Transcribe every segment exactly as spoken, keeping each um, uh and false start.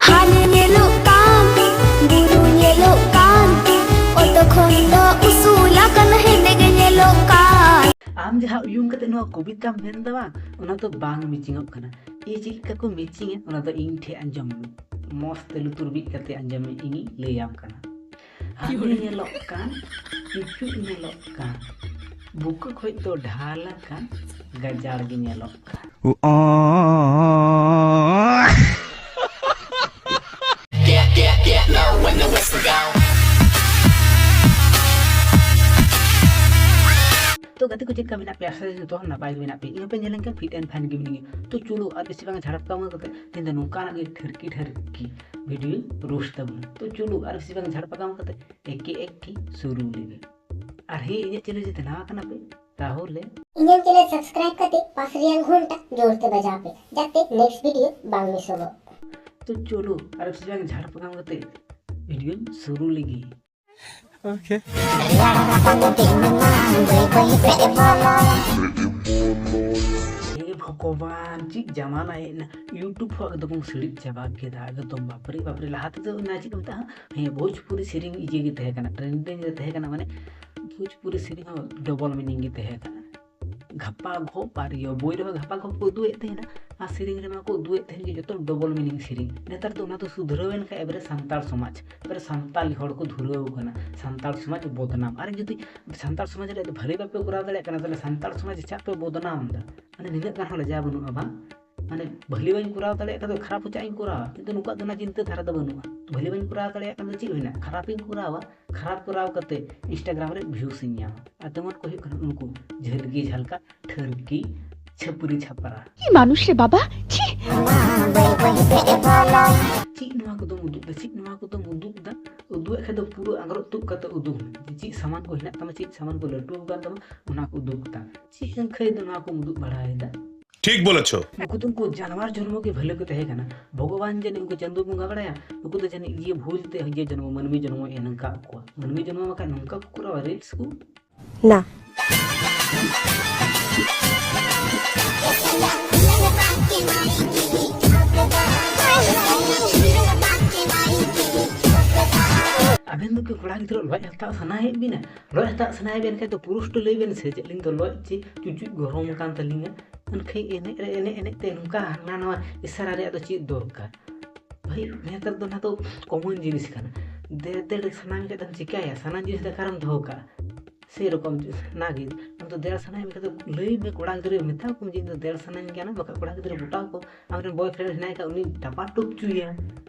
ᱦᱟᱱᱮ ᱧᱮᱞᱚᱜ ᱠᱟᱱ, ᱵᱩᱨᱩ ᱧᱮᱞᱚᱜ ᱠᱟᱱ, ᱚᱛ ᱠᱷᱚᱱ ᱫᱚ ᱩᱥᱩᱞ ᱟᱠᱟᱱ ᱦᱮᱸᱫᱮ ᱜᱮ ᱧᱮᱞᱚᱜ ᱠᱟᱱ᱾ ᱟᱢ ᱡᱟᱦᱟᱸ ᱩᱭᱩᱝ ᱠᱟᱛᱮ ᱱᱚᱣᱟ ᱠᱚᱵᱤᱛᱟᱢ ᱢᱮᱱ ᱫᱟ ᱵᱟᱝ, ᱚᱱᱟ ᱫᱚ ᱵᱟᱝ ᱢᱮᱪᱤᱝᱚᱜ ᱠᱟᱱᱟ᱾ ᱮ ᱪᱮᱫ ᱞᱮᱠᱟ ᱠᱚ ᱢᱮᱪᱤᱝᱟ, ᱚᱱᱟ ᱫᱚ ᱤᱧ ᱴᱷᱮᱡ ᱟᱸᱡᱚᱢ ᱢᱮ, ᱢᱚᱸᱡᱽ ᱛᱮ ᱞᱩᱛᱩᱨ ᱵᱤᱫ ᱠᱟᱛᱮ ᱟᱸᱡᱚᱢ ᱢᱮ, ᱤᱧᱤᱧ ᱞᱟᱹᱭᱟᱢ ᱠᱟᱱᱟ᱾ ᱦᱟᱱᱮ ᱧᱮᱞᱚᱜ ᱠᱟᱱ, ᱤᱪᱩᱜ ᱧᱮᱞᱚᱜ ᱠᱟᱱ, ᱵᱩᱠᱟᱹ ᱠᱷᱚᱡ ᱫᱚ ᱰᱷᱟᱞ ᱟᱠᱟᱱ, ᱜᱟᱡᱟᱲ ᱜᱮ ᱧᱮᱞᱚᱜ ᱠᱟᱱ᱾ ᱛᱚ ᱜᱟᱛᱮ ᱠᱚ, ᱪᱮᱫ ᱞᱮᱠᱟ ᱢᱮᱱᱟᱜ ᱯᱮᱭᱟ? ᱟᱥᱟ ᱡᱚᱛᱚ ᱦᱚᱲ ᱱᱟᱯᱟᱭ ᱜᱮ ᱢᱮᱱᱟᱜ ᱯᱮᱭᱟ᱾ ᱤᱧ ᱦᱚᱸᱯᱮ ᱧᱮᱞ ᱞᱮᱱᱠᱷᱟᱱ fit and fine ᱜᱮ ᱢᱤᱱᱟᱹᱧᱟ᱾ ᱛᱚ ᱪᱚᱞᱚ, ᱟᱨ ᱵᱮᱥᱤ ᱵᱟᱝ ᱡᱷᱟᱲᱟᱯ ᱠᱟᱢᱟ ᱠᱟᱛᱮ ᱛᱮᱦᱮᱧ ᱫᱚ ᱱᱚᱝᱠᱟᱱᱟᱜ ᱜᱮ ᱴᱷᱟᱹᱨᱠᱤ ᱴᱷᱟᱹᱨᱠᱤ video roast ᱛᱟᱵᱚᱱᱟ᱾ ᱛᱚ ᱪᱚᱞᱚ, ᱟᱨ ᱵᱮᱥᱤ ᱵᱟᱝ ᱡᱷᱟᱲᱟᱯ ᱠᱟᱢᱟ ᱠᱟᱛᱮ ᱮᱠᱮ ᱮᱠᱮ ᱥᱩᱨᱩ ᱞᱮᱜᱮ᱾ ᱟᱨ ᱦᱮᱸ, ᱤᱧᱟᱹᱜ channel ᱡᱩᱫᱤ ᱱᱟᱣᱟ ᱠᱟᱱᱟ ᱯᱮ, ᱛᱟᱦᱚᱞᱮ ᱤᱧᱟᱹᱜ channel subscribe ᱠᱟᱛᱮ ᱯᱟᱥ ᱨᱮᱭᱟᱜ ᱜᱷᱚᱱᱴᱟ ᱡᱳᱨ ᱛᱮ ᱵᱟᱡᱟᱣ ᱯᱮ, ᱡᱟᱛᱮ next video ᱵᱟᱝ ᱢᱤᱥᱚᱜᱚᱜ᱾ ᱛᱚ ᱪᱚᱞᱚ, ᱟᱨ ᱵᱮᱥᱤ ᱵᱟᱝ ᱡᱷᱟᱲᱟᱯ ᱠᱟᱢᱟ ᱠᱟᱛᱮ video ᱥᱩᱨᱩ ᱞᱮᱜᱮ᱾ Okay. ᱦᱮ ᱵᱷᱚᱜᱚᱵᱟᱱ, ᱪᱮᱫ ᱡᱟᱢᱟᱱᱟ ᱦᱮᱡ ᱮᱱᱟ, YouTube ᱦᱚᱸ ᱮᱠᱫᱚᱢ ᱵᱚᱱ ᱥᱤᱲᱤᱡ ᱪᱟᱵᱟ ᱠᱮᱫᱟ ᱮᱠᱫᱚᱢ᱾ ᱵᱟᱯᱨᱮ ᱵᱟᱯᱨᱮ, ᱞᱟᱦᱟ ᱛᱮᱫᱚ ᱚᱱᱟ ᱪᱮᱫ ᱠᱚ ᱢᱮᱛᱟᱜᱼᱟ, ᱦᱮᱸ, ᱵᱷᱳᱡᱽᱯᱩᱨᱤ ᱥᱮᱨᱮᱧ ᱤᱭᱟᱹ ᱜᱮ ᱛᱟᱦᱮᱸ ᱠᱟᱱᱟ, trending ᱨᱮ ᱛᱟᱦᱮᱸ ᱠᱟᱱᱟ, ᱢᱟᱱᱮ ᱵᱷᱳᱡᱽᱯᱩᱨᱤ ᱥᱮᱨᱮᱧ ᱦᱚᱸ double meaning ᱜᱮ ᱛᱟᱦᱮᱸ ᱠᱟᱱᱟ᱾ ᱜᱷᱟᱯᱟ ᱜᱷᱚᱯ ᱟᱨ ᱤᱭᱟᱹ, ᱵᱳᱭ ᱨᱮᱦᱚᱸ ᱜᱷᱟᱯᱟ ᱜᱷᱚᱯ ᱠᱚ ᱩᱫᱩᱜ ᱮᱫ ᱛᱟᱦᱮᱱᱟ ᱟᱨ ᱥᱮᱨᱮᱧ ᱨᱮᱢᱟ ᱠᱚ ᱩᱫᱩᱜ ᱮᱫ ᱛᱟᱦᱮᱱ ᱜᱮ ᱡᱚᱛᱚ double meaning ᱥᱮᱨᱮᱧ᱾ ᱱᱮᱛᱟᱨ ᱫᱚ ᱚᱱᱟ ᱫᱚ ᱥᱩᱫᱷᱨᱟᱹᱣ ᱮᱱ ᱠᱷᱟᱱ ᱮᱵᱟᱨᱮ ᱥᱟᱱᱛᱟᱲ ᱥᱚᱢᱟᱡᱽ, ᱮᱵᱟᱨᱮ ᱥᱟᱱᱛᱟᱲᱤ ᱦᱚᱲ ᱠᱚ ᱫᱷᱩᱨᱟᱹᱣ ᱠᱟᱱᱟ ᱥᱟᱱᱛᱟᱲ ᱥᱚᱢᱟᱡᱽ ᱵᱚᱫᱱᱟᱢ᱾ ᱟᱨ ᱡᱩᱫᱤ ᱥᱟᱱᱛᱟᱲ ᱥᱚᱢᱟᱡᱽ ᱨᱮ ᱵᱷᱟᱹᱞᱤ ᱵᱟᱯᱮ ᱠᱚᱨᱟᱣ ᱫᱟᱲᱮᱭᱟᱜ ᱠᱟᱱᱟ, ᱛᱟᱦᱚᱞᱮ ᱥᱟᱱᱛᱟᱲ ᱥᱚᱢᱟᱡᱽ ᱪᱟᱜ ᱯᱮ ᱵᱚᱫᱱᱟᱢ ᱮᱫᱟ? ᱢᱟᱱᱮ ᱱᱤᱱᱟᱹᱜ ᱜᱟᱱ ᱦᱚᱸ ᱞᱟᱡᱟᱣ ᱵᱟᱹᱱᱩᱜᱼᱟ ᱵᱟᱝ? ᱢᱟᱱᱮ ᱵᱷᱟᱹᱞᱤ ᱵᱟᱹᱧ ᱠᱚᱨᱟᱣ ᱫᱟᱲᱮᱭᱟᱜ ᱠᱷᱟᱱ ᱫᱚ ᱠᱷᱟᱨᱟᱯ ᱦᱚᱸ ᱪᱟᱜ ᱤᱧ ᱠᱚᱨᱟᱣᱟ? ᱠᱤᱱᱛᱩ ᱱᱩᱠᱩᱣᱟᱜ ᱫᱚ ᱚᱱᱟ ᱪᱤᱱᱛᱟᱹ ᱫᱷᱟᱨᱟ ᱫᱚ ᱵᱟᱹᱱᱩᱜᱼᱟ᱾ ᱵᱷᱟᱹᱞᱤ ᱵᱟᱹᱧ ᱠᱚᱨᱟᱣ ᱫᱟᱲᱮᱭᱟᱜ ᱠᱷᱟᱱ ᱫᱚ ᱪᱮᱫ ᱦᱩᱭᱱᱟ? ᱠᱷᱟᱨᱟᱯ ᱤᱧ ᱠᱚᱨᱟᱣᱟ, ᱠᱷᱟᱨᱟᱯ ᱠᱚᱨᱟᱣ ᱠᱟᱛᱮ Instagram ᱨᱮ views ᱤᱧ ᱧᱟᱢᱟ᱾ ᱟᱨ ᱛᱮᱢᱚᱱ ᱠᱚ ᱦᱩᱭᱩᱜ ᱠᱟᱱᱟ ᱩᱱᱠᱩ ᱡᱷᱟᱹᱞᱜᱤ ᱡᱷᱟᱞᱠᱟ ᱴᱷᱟᱹᱨᱠᱤ ᱪᱷᱟᱹᱯᱨᱤ ᱪᱷᱟᱯᱨᱟ᱾ কি মানুষ রে বাবা, ছি। ᱪᱮᱫ ᱱᱚᱣᱟ ᱠᱚᱫᱚᱢ ᱩᱫᱩᱜ ᱫᱟ? ᱪᱮᱫ ᱱᱚᱣᱟ ᱠᱚᱫᱚᱢ ᱩᱫᱩᱜ ᱫᱟ? ᱩᱫᱩᱜ ᱮᱫ ᱠᱷᱟᱡ ᱫᱚ ᱯᱩᱨᱟᱹ ᱟᱝᱨᱚᱵ ᱛᱩᱫ ᱠᱟᱛᱮ ᱩᱫᱩᱜ ᱢᱮ᱾ ᱪᱮᱫ ᱥᱟᱢᱟᱱ ᱠᱚ ᱦᱮᱱᱟᱜ ᱛᱟᱢᱟ, ᱪᱮᱫ ᱥᱟᱢᱟᱱ ᱠᱚ ᱞᱟᱹᱴᱩ ᱟᱠᱟᱱ ᱛᱟᱢᱟ, ᱚᱱᱟ ᱠᱚ ᱩᱫᱩᱜ ᱛᱟᱢ᱾ ᱪᱮᱫ ᱮᱱᱠᱷᱟᱡ ᱫᱚ ᱱᱚᱣᱟ ᱠᱚᱢ ᱩᱫᱩᱜ ᱵᱟᱲᱟᱭᱮᱫᱟ? ᱴᱷᱤᱠ ᱵᱚᱞᱮᱪᱷᱚ᱾ ᱱᱩᱠᱩ ᱫᱚ ᱩᱱᱠᱩ ᱡᱟᱱᱣᱟᱨ ᱡᱚᱱᱢᱚ ᱜᱮ ᱵᱷᱟᱹᱞᱟᱹ ᱠᱚ ᱛᱟᱦᱮᱸ ᱠᱟᱱᱟ᱾ ᱵᱷᱚᱜᱚᱵᱟᱱ ᱡᱟᱹᱱᱤᱡ ᱩᱱᱠᱩ ᱪᱟᱸᱫᱚ ᱵᱚᱸᱜᱟ ᱵᱟᱲᱟᱭᱟ, ᱱᱩᱠᱩ ᱫᱚ ᱡᱟᱹᱱᱤᱡ ᱤᱭᱟᱹ ᱵᱷᱩᱞ ᱛᱮ ᱤᱭᱟᱹ ᱡᱚᱱᱢᱚ ᱢᱟᱹᱱᱢᱤ ᱡᱚᱱᱢᱚ ᱮᱱ ᱠᱟᱜ ᱠᱚᱣᱟ᱾ ᱢᱟᱹᱱᱢᱤ ᱡᱚᱱᱢᱚ ᱵᱟᱠᱷᱟᱡ ᱱᱚᱝᱠᱟ ᱠᱚ ᱠᱚᱨᱟᱣᱟ reels ᱠᱚ? ᱱᱟ᱾ ᱠᱚᱲᱟ ᱜᱤᱫᱽᱨᱟᱹ ᱞᱚᱡ ᱦᱟᱛᱟᱣ ᱥᱟᱱᱟᱭᱮᱫ ᱵᱤᱱᱟ, ᱞᱚᱡ ᱦᱟᱛᱟᱣ ᱥᱟᱱᱟᱭᱮᱫ ᱵᱮᱱ ᱠᱷᱟᱡ ᱫᱚ ᱯᱩᱨᱩᱥᱴ ᱞᱟᱹᱭ ᱵᱮᱱ ᱥᱮ, ᱪᱮᱫ ᱟᱹᱞᱤᱧ ᱫᱚ ᱞᱚᱡ ᱪᱮ ᱪᱩᱪᱩᱡ ᱜᱚᱨᱚᱢ ᱟᱠᱟᱱ ᱛᱟᱹᱞᱤᱧᱟ᱾ ᱮᱱᱠᱷᱟᱱ ᱮᱱᱮᱡ ᱨᱮ ᱮᱱᱮᱡ ᱮᱱᱮᱡ ᱛᱮ ᱱᱚᱝᱠᱟ ᱦᱟᱱᱟ ᱱᱟᱣᱟ ᱤᱥᱟᱨᱟ ᱨᱮᱭᱟᱜ ᱫᱚ ᱪᱮᱫ ᱫᱚᱨᱠᱟᱨ? ᱵᱷᱟᱹᱭ, ᱱᱮᱛᱟᱨ ᱫᱚ ᱚᱱᱟ ᱫᱚ ᱠᱚᱢᱚᱱ ᱡᱤᱱᱤᱥ ᱠᱟᱱᱟ᱾ ᱫᱮᱲ ᱫᱮᱲ ᱥᱟᱱᱟ ᱢᱮ ᱠᱷᱟᱡ ᱫᱚᱢ ᱪᱤᱠᱟᱹᱭᱟ? ᱥᱟᱱᱟ ᱡᱤᱱᱤᱥ ᱫᱚ ᱚᱠᱟᱨᱮᱢ ᱫᱚᱦᱚ ᱠᱟᱜᱼᱟ? ᱥᱮᱨᱚᱠᱚᱢ ᱚᱱᱟᱜᱮ, ᱟᱢ ᱫᱚ ᱫᱮᱲ ᱥᱟᱱᱟᱭᱮᱫ ᱢᱮ ᱠᱷᱟᱡ ᱫᱚ ᱞᱟᱹᱭ ᱢᱮ ᱠᱚᱲᱟ ᱜᱤᱫᱽᱨᱟᱹ, ᱢᱮᱛᱟ ᱠᱚᱢ ᱡᱮ ᱤᱧ ᱫᱚ ᱫᱮᱲ ᱥᱟᱱᱟᱧ ᱠᱟᱱᱟ, ᱵᱟᱠᱷᱟᱡ ᱠᱚᱲᱟ ᱜᱤᱫᱽᱨᱟᱹ ᱜᱚᱴᱟ ᱠᱚ ᱟᱢᱨᱮᱱ ᱵᱚᱭᱯᱷᱨᱮᱱᱰ ᱦᱮᱱᱟᱭ ᱠᱷᱟᱡ ᱩᱱᱤ ᱴᱟᱯᱟ ᱴᱩᱯ ᱪᱩᱭᱟ᱾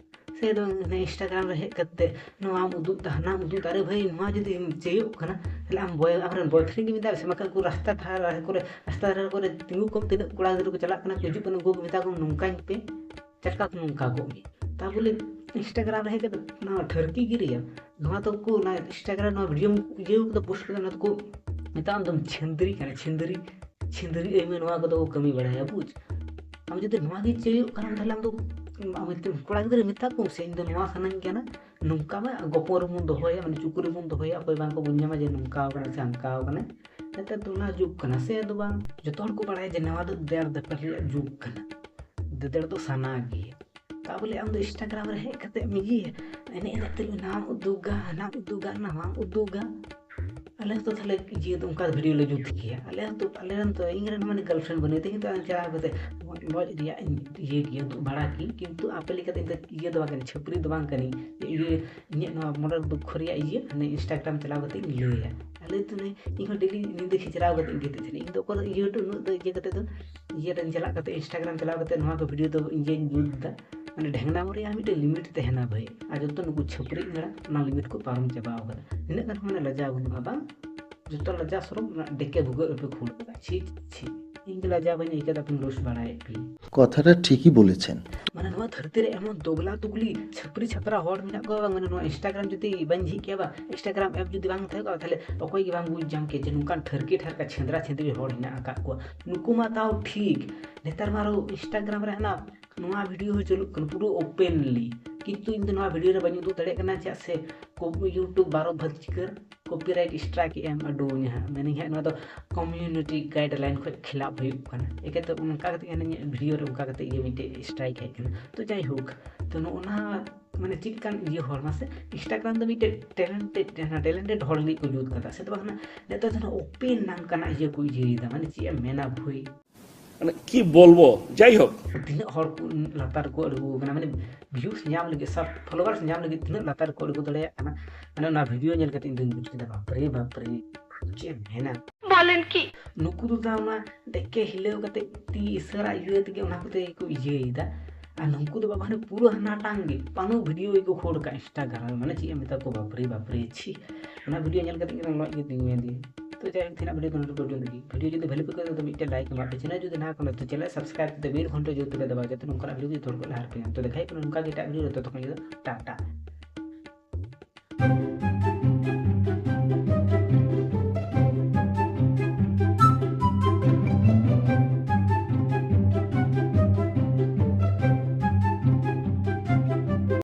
ᱥᱮ ᱫᱚ ᱦᱟᱱᱮ ᱤᱱᱥᱴᱟᱜᱨᱟᱢ ᱨᱮ ᱦᱮᱡ ᱠᱟᱛᱮ ᱱᱚᱣᱟᱢ ᱩᱫᱩᱜ ᱫᱟ, ᱦᱟᱱᱟᱢ ᱩᱫᱩᱜ ᱫᱟ᱾ ᱟᱨᱮ ᱵᱷᱟᱹᱭ, ᱱᱚᱣᱟ ᱡᱩᱫᱤ ᱪᱟᱹᱭᱚᱜ ᱠᱟᱱᱟ, ᱛᱟᱦᱞᱮ ᱟᱢ ᱵᱚᱭ ᱟᱢᱨᱮᱱ ᱵᱚᱭᱯᱷᱨᱮᱱᱰ ᱜᱮ ᱢᱮᱛᱟᱭ ᱢᱮ ᱥᱮ, ᱵᱟᱠᱷᱟᱡ ᱩᱱᱠᱩ ᱨᱟᱥᱛᱟ ᱫᱷᱟᱨᱮ ᱠᱚᱨᱮ, ᱨᱟᱥᱛᱟ ᱫᱷᱟᱨᱮ ᱠᱚᱨᱮ ᱛᱤᱸᱜᱩ ᱠᱚᱢ, ᱛᱤᱱᱟᱹᱜ ᱠᱚᱲᱟ ᱜᱤᱫᱽᱨᱟᱹ ᱠᱚ ᱪᱟᱞᱟᱜ ᱠᱟᱱᱟ ᱠᱚ ᱦᱤᱡᱩᱜ ᱠᱟᱱᱟ, ᱩᱱᱠᱩ ᱠᱚ ᱢᱮᱛᱟ ᱠᱚᱢ ᱱᱚᱝᱠᱟᱧ ᱯᱮ, ᱪᱮᱫ ᱞᱮᱠᱟ ᱱᱚᱝᱠᱟ ᱠᱚᱜ ᱜᱮ᱾ ᱛᱟ ᱵᱚᱞᱮ ᱤᱱᱥᱴᱟᱜᱨᱟᱢ ᱨᱮ ᱦᱮᱡ ᱠᱟᱛᱮ ᱱᱚᱣᱟ ᱴᱷᱟᱹᱨᱠᱤ ᱜᱤᱨᱤᱭᱟ, ᱱᱚᱣᱟ ᱫᱚᱠᱚ, ᱚᱱᱟ ᱤᱱᱥᱴᱟᱜᱨᱟᱢ ᱱᱚᱣᱟ ᱵᱷᱤᱰᱤᱭᱳ ᱤᱭᱟᱹ ᱠᱚᱫᱚ ᱯᱳᱥᱴ ᱠᱟᱫᱟ, ᱚᱱᱟ ᱫᱚᱠᱚ ᱢᱮᱛᱟᱜᱼᱟ ᱟᱢᱫᱚᱢ ᱪᱷᱤᱱᱫᱽᱨᱤ ᱠᱟᱱᱟ, ᱪᱷᱤᱱᱫᱽᱨᱤ, ᱪᱷᱤᱱᱫᱽᱨᱤ ᱟᱹᱭ ᱢᱮ, ᱱᱚᱣᱟ ᱠᱚᱫᱚ ᱠᱚ ᱠᱟᱹᱢᱤ ᱵᱟᱲᱟᱭᱟ, ᱵᱩᱡᱽ᱾ ᱟᱢ ᱡᱩᱫᱤ ᱱᱚᱣᱟ ᱜᱮ ᱪᱟᱹᱭᱚᱜ ᱠᱟᱱᱟᱢ, ᱛᱟᱦᱞᱮ ᱟᱢ ᱫᱚ ᱟᱢ ᱠᱚᱲᱟ ᱜᱤᱫᱽᱨᱟᱹ ᱢᱮᱛᱟ ᱠᱚᱢ ᱥᱮ, ᱤᱧ ᱫᱚ ᱱᱚᱣᱟ ᱥᱟᱱᱟᱧ ᱠᱟᱱᱟ, ᱱᱚᱝᱠᱟ ᱢᱟ ᱜᱚᱯᱚᱞ ᱨᱮᱵᱚᱱ ᱫᱚᱦᱚᱭᱟ, ᱢᱟᱱᱮ ᱪᱩᱠᱩ ᱨᱮᱵᱚᱱ ᱫᱚᱦᱚᱭᱟ, ᱚᱠᱚᱭ ᱵᱟᱝ ᱠᱚ ᱵᱩᱡᱽ ᱧᱟᱢᱟ ᱡᱮ ᱱᱚᱝᱠᱟ ᱠᱟᱱᱟ ᱥᱮ ᱦᱟᱱᱠᱟ ᱠᱟᱱᱟ᱾ ᱱᱮᱛᱟᱨ ᱫᱚ ᱚᱱᱟ ᱡᱩᱜᱽ ᱠᱟᱱᱟ, ᱥᱮ ᱫᱚ ᱵᱟᱝ? ᱡᱚᱛᱚ ᱦᱚᱲ ᱠᱚ ᱵᱟᱲᱟᱭᱟ ᱡᱮ ᱱᱚᱣᱟ ᱫᱚ ᱫᱮᱲ ᱫᱮᱯᱮᱲ ᱨᱮᱭᱟᱜ ᱡᱩᱜᱽ ᱠᱟᱱᱟ, ᱫᱮᱫᱮᱲ ᱫᱚ ᱥᱟᱱᱟ ᱜᱮ᱾ ᱛᱟ ᱵᱚᱞᱮ ᱟᱢ ᱫᱚ ᱤᱱᱥᱴᱟᱜᱨᱟᱢ ᱨᱮ ᱦᱮᱡ ᱠᱟᱛᱮ ᱮᱢ ᱤᱭᱟᱹᱭᱟ, ᱮᱱᱮᱡ ᱮᱱᱮᱡ ᱛᱮ ᱱᱟᱣᱟᱢ ᱩᱫᱩᱜᱟ, ᱦᱟᱱᱟᱢ ᱩᱫᱩᱜᱟ, ᱱᱟᱣᱟᱢ ᱩᱫᱩᱜᱟ᱾ ᱟᱞᱮ ᱦᱚᱸᱛᱚ ᱛᱟᱦᱞᱮ ᱤᱭᱟᱹ ᱫᱚ ᱚᱱᱠᱟ ᱵᱷᱤᱰᱤᱭᱳ ᱞᱮ ᱡᱩᱛ ᱠᱮᱭᱟ᱾ ᱟᱞᱮ ᱦᱚᱸᱛᱚ, ᱟᱞᱮ ᱨᱮᱱ ᱛᱚ, ᱤᱧ ᱨᱮᱱ ᱢᱟᱱᱮ ᱜᱟᱨᱞᱯᱷᱨᱮᱱᱰ ᱵᱟᱹᱱᱩᱭ ᱛᱮ, ᱠᱤᱱᱛᱩ ᱟᱢ ᱪᱟᱞᱟᱣ ᱠᱟᱛᱮ ᱞᱚᱡ ᱨᱮᱭᱟᱜ ᱤᱧ ᱤᱭᱟᱹ ᱜᱮᱭᱟ, ᱩᱫᱩᱜ ᱵᱟᱲᱟ ᱠᱮᱭᱟ᱾ ᱠᱤᱱᱛᱩ ᱟᱯᱮ ᱞᱮᱠᱟᱛᱮ ᱤᱧ ᱫᱚ ᱤᱭᱟᱹ ᱫᱚ ᱵᱟᱝ ᱠᱟᱹᱱᱟᱹᱧ, ᱪᱷᱟᱹᱯᱨᱤ ᱫᱚ ᱵᱟᱝ ᱠᱟᱹᱱᱟᱹᱧ᱾ ᱤᱭᱟᱹ ᱤᱧᱟᱹᱜ ᱱᱚᱣᱟ ᱢᱚᱱᱮ ᱨᱮ ᱫᱩᱠᱠᱷᱚ ᱨᱮᱭᱟᱜ ᱤᱭᱟᱹ ᱦᱟᱱᱮ ᱤᱱᱥᱴᱟᱜᱨᱟᱢ ᱪᱟᱞᱟᱣ ᱠᱟᱛᱮ ᱤᱧ ᱞᱟᱹᱭᱟ᱾ ᱟᱞᱮ ᱫᱚ ᱱᱩᱭ, ᱤᱧ ᱦᱚᱸ ᱰᱮᱞᱤ ᱧᱤᱫᱟᱹ ᱠᱷᱤᱪᱲᱟᱣ ᱠᱟᱛᱮ ᱤᱧ ᱜᱤᱛᱤᱡ ᱛᱟᱦᱮᱱᱟ᱾ ᱤᱧ ᱫᱚ ᱚᱠᱚᱭ ᱫᱚ ᱤᱭᱟᱹ ᱩᱱᱟᱹᱜ ᱫᱚ ᱤᱭᱟᱹ ᱠᱟᱛᱮ ᱫᱚ, ᱤᱭᱟᱹ ᱨᱮᱧ ᱪᱟᱞᱟᱜ ᱠᱟᱛᱮ ᱤᱱᱥᱴᱟᱜᱨᱟᱢ ᱪᱟᱞᱟᱣ ᱠᱟᱛᱮ ᱱᱚᱣᱟ ᱠᱚ ᱵᱷᱤᱰᱤᱭᱳ ᱫᱚ ᱤᱧ ᱜᱮᱧ ᱡᱩᱛ ᱮᱫᱟ᱾ ᱢᱟᱱᱮ ᱰᱷᱮᱝᱱᱟᱢ ᱨᱮᱭᱟᱜ ᱢᱤᱫᱴᱮᱱ ᱞᱤᱢᱤᱴ ᱛᱟᱦᱮᱱᱟ ᱵᱷᱟᱹᱭ, ᱟᱨ ᱡᱚᱛᱚ ᱱᱩᱠᱩ ᱪᱷᱟᱹᱯᱨᱤ ᱮᱸᱜᱟᱲᱟ ᱚᱱᱟ ᱞᱤᱢᱤᱴ ᱠᱚ ᱯᱟᱨᱚᱢ ᱪᱟᱵᱟᱣ ᱠᱟᱫᱟ᱾ ᱱᱤᱱᱟᱹᱜ ᱜᱟᱱ ᱦᱚᱸ ᱢᱟᱱᱮ ᱞᱟᱡᱟᱣ ᱵᱟᱹᱱᱩᱜᱼᱟ ᱵᱟᱝ? ᱡᱚᱛᱚ ᱞᱟᱡᱟᱣ ᱥᱚᱨᱚᱢ ᱚᱱᱟ ᱰᱮᱠᱮ ᱵᱷᱩᱜᱟᱹᱜ ᱨᱮᱯᱮ ᱠᱷᱩᱲ ᱠᱟᱫᱟ᱾ ᱪᱷᱤ, ᱪᱷᱤ, ᱤᱧ ᱜᱮ ᱞᱟᱡᱟᱣ ᱵᱟᱹᱧ ᱟᱹᱭᱠᱟᱹᱣ ᱫᱟ, ᱟᱯᱮᱧ ᱨᱳᱥᱴ ᱵᱟᱲᱟᱭᱮᱫ ᱯᱮ᱾ কথাটা ঠিকই বলেছেন। ᱢᱟᱱᱮ ᱱᱚᱣᱟ ᱫᱷᱟᱹᱨᱛᱤ ᱨᱮ ᱮᱢᱚᱱ ᱫᱚᱜᱽᱞᱟ ᱫᱩᱜᱽᱞᱤ ᱪᱷᱟᱹᱯᱨᱤ ᱪᱷᱟᱯᱨᱟ ᱦᱚᱲ ᱢᱮᱱᱟᱜ ᱠᱚᱣᱟ, ᱢᱟᱱᱮ ᱱᱚᱣᱟ ᱤᱱᱥᱴᱟᱜᱨᱟᱢ ᱡᱩᱫᱤ ᱵᱟᱹᱧ ᱡᱷᱤᱡ ᱠᱮᱭᱟ ᱵᱟ, ᱤᱱᱥᱴᱟᱜᱨᱟᱢ ᱮᱯ ᱡᱩᱫᱤ ᱵᱟᱝ ᱛᱟᱦᱮᱸ ᱠᱚᱜᱼᱟ, ᱛᱟᱦᱞᱮ ᱚᱠᱚᱭ ᱜᱮ ᱵᱟᱝ ᱵᱩᱡᱽ ᱧᱟᱢ ᱠᱮᱭᱟ ᱡᱮ ᱱᱚᱝᱠᱟᱱ ᱴᱷᱟᱹᱨᱠᱤ ᱴᱷᱟᱨᱠᱟ ᱪᱷᱮᱸᱫᱽᱨᱟ ᱪᱷᱮᱸᱫᱽᱨᱤ ᱦᱚᱲ ᱦᱮᱱᱟᱜ ᱟᱠᱟᱫ ᱠᱚᱣᱟ᱾ ᱱᱩᱠᱩ ᱢᱟ ᱛᱟᱣ ᱴᱷᱤᱠ, ᱱᱮᱛᱟᱨ ᱢᱟ ᱟᱨᱚ ᱤᱱᱥᱴᱟᱜᱨᱟᱢ ᱨᱮ ᱦᱟᱱᱟ ᱱᱚᱣᱟ ᱵᱷᱤᱰᱤᱭᱳ ᱦᱚᱸ ᱪᱟᱹᱞᱩᱜ ᱠᱟᱱᱟ ᱯᱩᱨᱟᱹ ᱳᱯᱮᱱᱞᱤ, ᱠᱤᱱᱛᱩ ᱤᱧ ᱫᱚ ᱱᱚᱣᱟ ᱵᱷᱤᱰᱤᱭᱳ ᱨᱮ ᱵᱟᱹᱧ ᱩᱫᱩᱜ ᱫᱟᱲᱮᱭᱟᱜ ᱠᱟᱱᱟ᱾ ᱪᱮᱫᱟᱜ ᱥᱮ ᱠᱚ-, YouTube ᱵᱟᱨᱚ ᱵᱷᱟᱹᱡᱽ ᱪᱤᱠᱟᱹᱨ ᱠᱚᱯᱤᱨᱟᱭᱤᱴ ᱥᱴᱨᱟᱭᱤᱠ ᱮ ᱮᱢ ᱟᱹᱰᱩᱣᱟᱹᱧᱟ ᱦᱟᱸᱜ, ᱢᱮᱱᱟᱹᱧ ᱦᱟᱸᱜ ᱱᱚᱣᱟ ᱫᱚ ᱠᱚᱢᱤᱭᱩᱱᱤᱴᱤ ᱜᱟᱭᱤᱰᱞᱟᱭᱤᱱ ᱠᱷᱚᱱ ᱠᱷᱤᱞᱟᱯ ᱦᱩᱭᱩᱜ ᱠᱟᱱᱟ᱾ ᱮᱠᱮᱛᱮ ᱚᱱᱠᱟ ᱠᱟᱛᱮ ᱤᱧᱟᱹᱜ ᱵᱷᱤᱰᱤᱭᱳ ᱨᱮ ᱚᱱᱠᱟ ᱠᱟᱛᱮ ᱤᱭᱟᱹ ᱢᱤᱫᱴᱮᱡ ᱥᱴᱨᱟᱭᱤᱠ ᱦᱮᱡ ᱠᱟᱱᱟ᱾ ᱛᱚ ᱡᱟᱭᱦᱳᱠ, ᱛᱚ ᱱᱚᱜᱼᱚ ᱱᱟ ᱢᱟᱱᱮ ᱪᱮᱫ ᱞᱮᱠᱟᱱ ᱤᱭᱟᱹ ᱦᱚᱲ ᱢᱟᱥᱮ? Instagram ᱫᱚ ᱢᱤᱫᱴᱮᱡ talented, ᱦᱮᱸ, talented ᱦᱚᱲ ᱞᱟᱹᱜᱤᱫ ᱠᱚ ᱡᱩᱛ ᱠᱟᱫᱟ, ᱥᱮ ᱫᱚ ᱵᱟᱝ ᱠᱟᱱᱟ? ᱱᱮᱛᱟᱨ ᱫᱚ ᱚᱱᱟ open ᱱᱟᱝ ᱠᱟᱱᱟ ᱤᱭᱟᱹ ᱠᱚ ᱤᱭᱟᱹᱭᱮᱫᱟ, ᱢᱟᱱᱮ ᱪᱮᱫ ᱮᱢ ᱢᱮᱱᱟ ᱵᱷᱩᱭ᱾ মানে কি বলবো, যাই হোক। ᱛᱤᱱᱟᱹᱜ ᱦᱚᱲ ᱠᱚ ᱞᱟᱛᱟᱨ ᱨᱮᱠᱚ ᱟᱬᱜᱚ ᱠᱟᱱᱟ, ᱢᱟᱱᱮ views ᱧᱟᱢ ᱞᱟᱹᱜᱤᱫ, sub followers ᱧᱟᱢ ᱞᱟᱹᱜᱤᱫ ᱛᱤᱱᱟᱹᱜ ᱞᱟᱛᱟᱨ ᱨᱮᱠᱚ ᱟᱬᱜᱚ ᱫᱟᱲᱮᱭᱟᱜ ᱠᱟᱱᱟ᱾ ᱢᱟᱱᱮ ᱚᱱᱟ video ᱧᱮᱞ ᱠᱟᱛᱮ ᱤᱧ ᱫᱩᱧ ᱵᱩᱡ ᱠᱮᱫᱟ, ᱵᱟᱯᱨᱮ ᱵᱟᱯᱨᱮ, ᱪᱮᱫ ᱮᱢ ᱢᱮᱱᱟ᱾ বলেন কি? ᱱᱩᱠᱩ ᱫᱚ ᱛᱟ ᱚᱱᱟ ᱮᱠᱮ ᱦᱤᱞᱟᱹᱣ ᱠᱟᱛᱮ ᱛᱤ ᱤᱥᱟᱹᱨᱟ ᱤᱭᱟᱹ ᱛᱮᱜᱮ ᱚᱱᱟ ᱠᱚᱛᱮ ᱜᱮᱠᱚ ᱤᱭᱟᱹᱭᱮᱫᱟ᱾ ᱟᱨ ᱱᱩᱠᱩ ᱫᱚ ᱵᱟᱵᱟ ᱦᱟᱱᱮ ᱯᱩᱨᱟᱹ ᱦᱟᱱᱟᱴᱟᱝ ᱜᱮ ᱯᱟᱱᱩ video ᱜᱮᱠᱚ ᱠᱷᱳᱲ ᱠᱟᱜ Instagram ᱨᱮ, ᱢᱟᱱᱮ ᱪᱮᱫ ᱮᱢ ᱢᱮᱛᱟ ᱠᱚ, ᱵᱟᱯᱨᱮ ᱵᱟᱯᱨᱮ ᱪᱷᱤ᱾ ᱚᱱᱟ video ᱧᱮᱞ ᱠᱟᱛᱮ ᱜᱮ ᱞᱚᱡ ᱜᱮ ᱛᱤᱧ ᱢᱮᱱ ᱫᱤᱧ᱾ ᱛᱚ ᱡᱟᱭᱦᱳᱠ, ᱛᱮᱦᱮᱧᱟᱜ video ᱫᱚ ᱱᱚᱰᱮ ᱯᱚᱨᱡᱚᱱᱛᱚ ᱜᱮ᱾ Video ᱡᱩᱫᱤ ᱵᱷᱟᱞᱮ ᱯᱮ ᱟᱹᱭᱠᱟᱹᱣ ᱫᱟ ᱛᱚ ᱢᱤᱫᱴᱮᱱ like ᱮᱢᱟᱜ ᱯᱮ, channel ᱡᱩᱫᱤ ᱱᱟᱣᱟ ᱠᱟᱱᱟ ᱛᱚ channel subscribe ᱠᱟᱛᱮ bell ᱜᱷᱚᱱᱴᱟ ᱡᱳᱨ ᱛᱮᱯᱮ ᱫᱟᱵᱟᱣᱟ, ᱡᱟᱛᱮ ᱱᱚᱝᱠᱟᱱᱟᱜ video ᱡᱚᱛᱚ ᱦᱚᱲ ᱠᱚ ᱞᱟᱦᱟ ᱨᱮᱯᱮ ᱧᱟᱢ᱾ ᱛᱚ ᱫᱮᱠᱷᱟ ᱦᱩᱭᱩᱜ ᱠᱟᱱᱟ ᱱᱚᱝᱠᱟ ᱜᱮ ᱮᱴᱟᱜ video ᱨᱮ, ᱛᱚᱛᱚᱠᱷᱚᱱ ᱫᱚ ᱴᱟᱴᱟ᱾